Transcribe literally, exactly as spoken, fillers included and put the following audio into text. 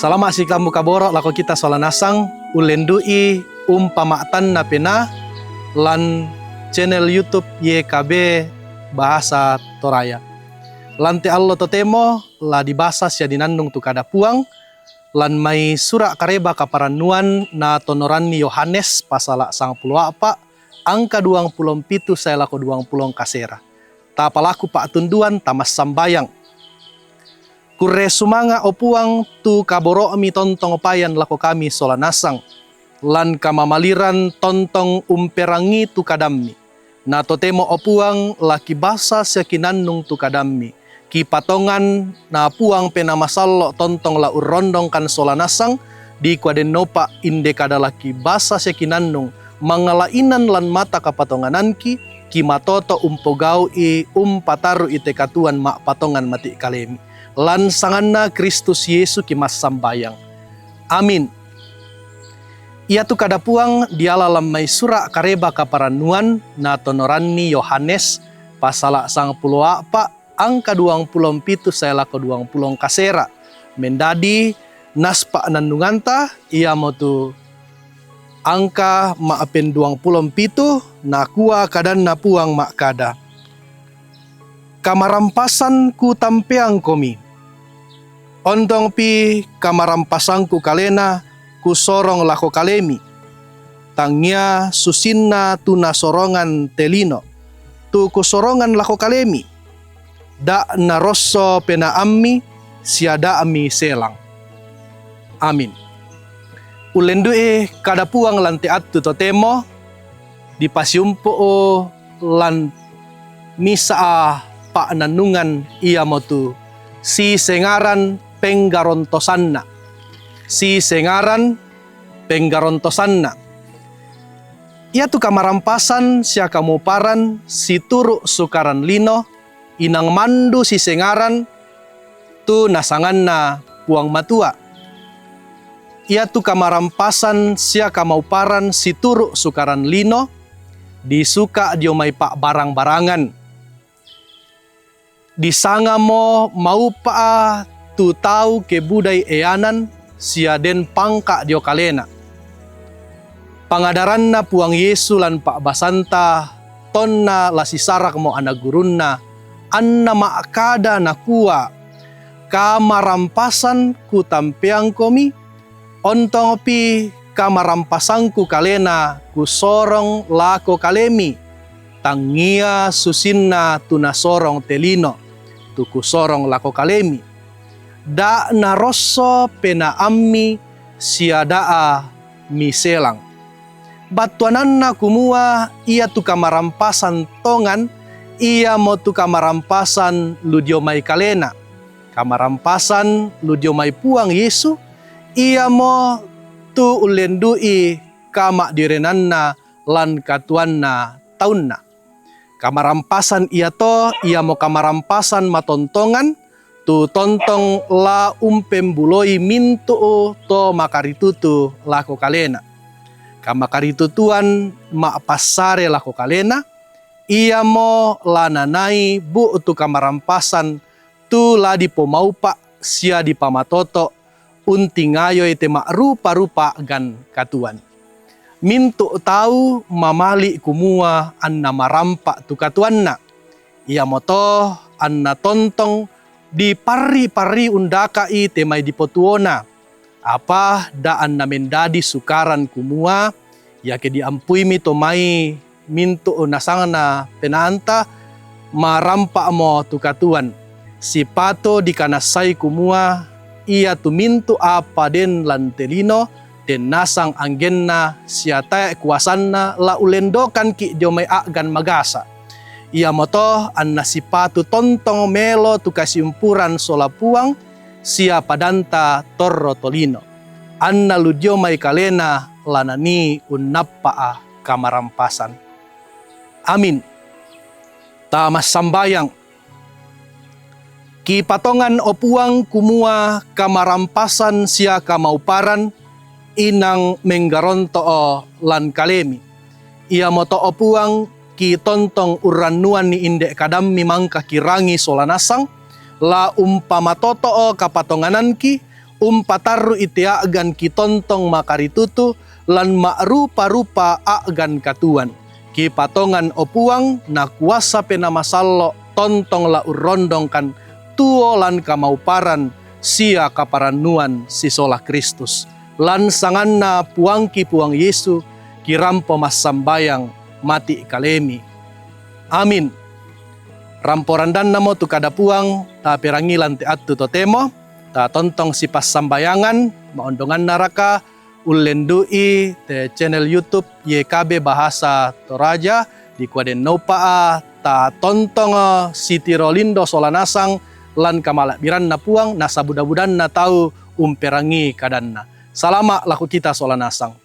Salama' sikambu kaboro' lako kita sola nasang, ullendu'i Umpama'tanna Penaa lan channel YouTube Y K B Bahasa Toraya. Lan te allo totemo la dibasa sia dinannung tu kada Puang, lan mai sura' Kareba Kaparannuan natonoranni Yohanes pasala' sangpulo a'pa', angka duangpulo mpitu sae lako duangpulo kasera. Tapalaku pa'tunduan, tamassambayang. Kurre sumanga', o Puang, tu kaboro'mi tontong payan lako kami sola nasang, lan kamamaliran tontong umperangi tu kadammi. Na totemo, o Puang, la kibasa sia kinannung tu kadammi. Kipatongan na Puang Penaa Masallo' tontong la urrondongkan sola nasang, dikua dennopa inde kada la kibasa sia kinannung, mangala'inan lan mata kapatongananki, kimatoto' umpogau'i umpataru'i te katuoan ma'patongan mati' kalemi. Lan sanganna Kristus Yesu kimassambayang. Amin. Iatu kada Puang diala lan mai sura' Kareba Kaparannuan natonoranni Yohanes pasala' sangpulo a'pa', angka duangpulo mpitu sae lako duangpulo kasera. Mendadi nas pa'nannunganta, iamotu angka ma'pen duangpulo mpitu, nakua kadanNa Puang ma'kada, Kamarampasan kutampeangkomi. Ontongpi kamarampasangku kalena kusorong lako kalemi. Tangia susinna tu nasorongan te lino, tu kusorongan lako kalemi. Da' narosso penaammi sia da' miselang. Amin. Ullendu'i kada Puang lan te attu totemo, dipasiumpu'u lan misa' pa'nannungan, iamotu sisengaran penggarontosanna. Sisengaran penggarontosanna. Iatu kamarampasan sia kamauparan situru' sukaran lino, inang mandu sisengaran tu nasanganNa Puang Matua. Iatu kamarampasan sia kamauparan situru' sukaran lino, disuka' dio mai pa'barang-barangan. Disangamo maupa'a tu tau ke budai eanan sia den pangka' dio kalena. PangadaranNa Puang Yesu lan pa'basanta tonna la sisarakmo ana' gurunNa, anna ma'kada nakua, Kamarampasan kutampeangkomi, ontongpi kamarampasangku kalena kusorong lako kalemi, tangia susinna tu nasorong te lino, tu kusorong lako kalemi. Da' narosso penaammi sia da'a miselang. Battuananna kumua iatu kamarampasan tongan, iamotu kamarampasan lu dio mai kalena. Kamarampasan lu dio mai Puang Yesu, iamo tu ullendu'i kama'direnanna lan katuoanna taunna. Kamarampasan iato iamo kamarampasan matontongan, tu tontong la umpembuloi mintu'u to makaritutu lako kalena. Kamakaritutuan ma'passare lako kalena, iamo la nanai bu'tu kamarampasan tu la dipomaupa' sia dipamatoto', untingayoi te ma'rupa-rupa a'gan katuoan. Mintu' tau mamali' kumua anna marampa' tu katuoanna. Iamoto anna tontong diparri-parri undaka'i te mai dipotuona. Apa da' anna mendadi sukaran kumua, iake diampuimi to mai mintu' nasangna penaanta, marampa'mo tu katuoan. Sipato dikanassai kumua iatu mintu' apa den lan te lino, den nasang anggenna sia tae' kuasanna la ulendokanki' dio mai a'gan magasa'. Iamoto anna sipatu tontong melo tu kasiumpuran sola Puang sia padanta torro tolino. Anna lu dio mai kalena la nanii unnappa'a kamarampasan. Amin. Tamassambayang. Kipatongan, o Puang, kumua kamarampasan sia kamauparan inang menggaronto'o lan kalemi. Iamoto, o Puang, kitontong urrannuanni inde kadammi mangka kirangi sola nasang, la umpamatoto'o kapatongananki, umpatarru'i te a'gan kitontong makaritutu lan ma'rupa-rupa a'gan katuoan. Kipatongan, o Puang, na kuasa pe na masallo' tontong la urrondongkan tuo lan kamauparan sia kaparannuan sisola Kristus. Lan sanganNa Puangki Puang Yesu, kirampo massambayang mati' kalemi. Amin. Rampo randannamo tu kada Puang, taperangi lan te attu totemo, tatontong sipassambayangan, maondongannaraka ullendu'i te channel YouTube Y K B Bahasa Toraja, dikua den noupa'a tatontong sitiro lindo sola nasang lan kamala'biranNa Puang, nasabuda-budanna tau umperangi kadanNa. Salama' lako kita sola nasang.